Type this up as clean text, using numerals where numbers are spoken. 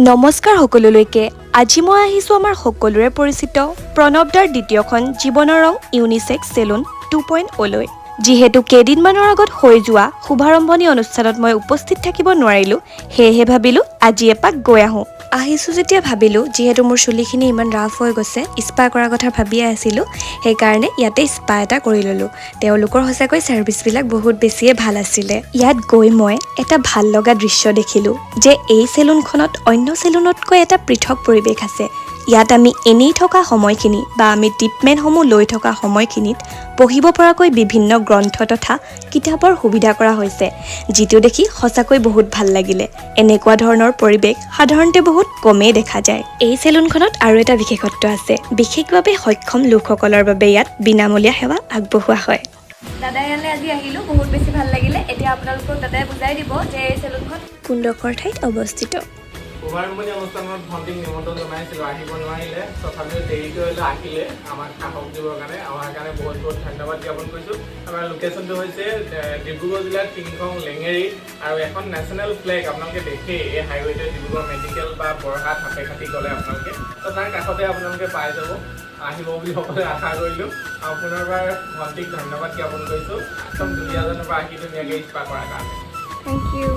নমস্কাৰ সকলোলৈকে। আজি মই আহিছোঁ আমাৰ সকলোৰে পৰিচিত প্ৰণৱ দাৰ দ্বিতীয়খন জীৱনৰ ৰং ইউনিছেক্স চেলুন 2.0লৈ। যিহেতু কেইদিনমানৰ আগত হৈ যোৱা শুভাৰম্ভণি অনুষ্ঠানত মই উপস্থিত থাকিব নোৱাৰিলোঁ, সেয়েহে ভাবিলোঁ আজি এপাক গৈ আহোঁ। আহিছোঁ যেতিয়া ভাবিলোঁ, যিহেতু মোৰ চুলিখিনি ইমান ৰাফ হৈ গৈছে, স্পা কৰাৰ কথা ভাবিয়ে আছিলোঁ, সেইকাৰণে ইয়াতে স্পা এটা কৰি ল'লোঁ। তেওঁলোকৰ সঁচাকৈ ছাৰ্ভিচবিলাক বহুত বেছিয়ে ভাল আছিলে। ইয়াত গৈ মই এটা ভাল লগা দৃশ্য দেখিলোঁ যে এই চেলুনখনত অন্য চেলুনতকৈ এটা পৃথক পৰিৱেশ আছে। ইয়াত আমি এনেই থকা সময়খিনি বা আমি ট্ৰিটমেণ্টসমূহ লৈ থকা সময়খিনিত পঢ়িব পৰাকৈ বিভিন্ন গ্ৰন্থ তথা কিতাপৰ সুবিধা কৰা হৈছে, যিটো দেখি সঁচাকৈ বহুত ভাল লাগিলে। এনেকুৱা ধৰণৰ পৰিৱেশ সাধাৰণতে বহুত কমেই দেখা যায়। এই চেলুনখনত আৰু এটা বিশেষত্ব আছে। বিশেষভাৱে সক্ষম লোকসকলৰ বাবে ইয়াত বিনামূলীয়া সেৱা আগবঢ়োৱা হয়। দাদা ইয়ালৈ আজি আহিলোঁ, বহুত বেছি ভাল লাগিলে। এতিয়া আপোনালোকক দাদাই বুজাই দিব যে এই চেলুনখন কোনডোখৰ ঠাইত অৱস্থিত। শুভাৰম্ভণি অনুষ্ঠানত ভণ্টিক নিমন্ত্ৰণ জনাইছিলোঁ, আহিব নোৱাৰিলে। তথাপিও দেৰিকৈ হ'লেও আহিলে আমাক সাহস দিবৰ কাৰণে। অহাৰ কাৰণে বহুত বহুত ধন্যবাদ জ্ঞাপন কৰিছোঁ। আমাৰ লোকেশ্যনটো হৈছে ডিব্ৰুগড় জিলাৰ টিংখং লেঙেৰী আৰু এখন নেশ্যনেল ফ্লেগ আপোনালোকে দেখেই এই হাইৱেতে ডিব্ৰুগড় মেডিকেল বা বৰহাট সাপেখাতি গ'লে আপোনালোকে তো তাৰ কাষতে আপোনালোকে পাই যাব। আহিব বুলি সকলোৱে আশা কৰিলোঁ আৰু পুনৰবাৰ ভণ্টিক ধন্যবাদ জ্ঞাপন কৰিছোঁ, একদম দুলীয়াজানৰ পৰা আহি ধুনীয়াকৈ স্পা কৰাৰ কাৰণে। Thank you.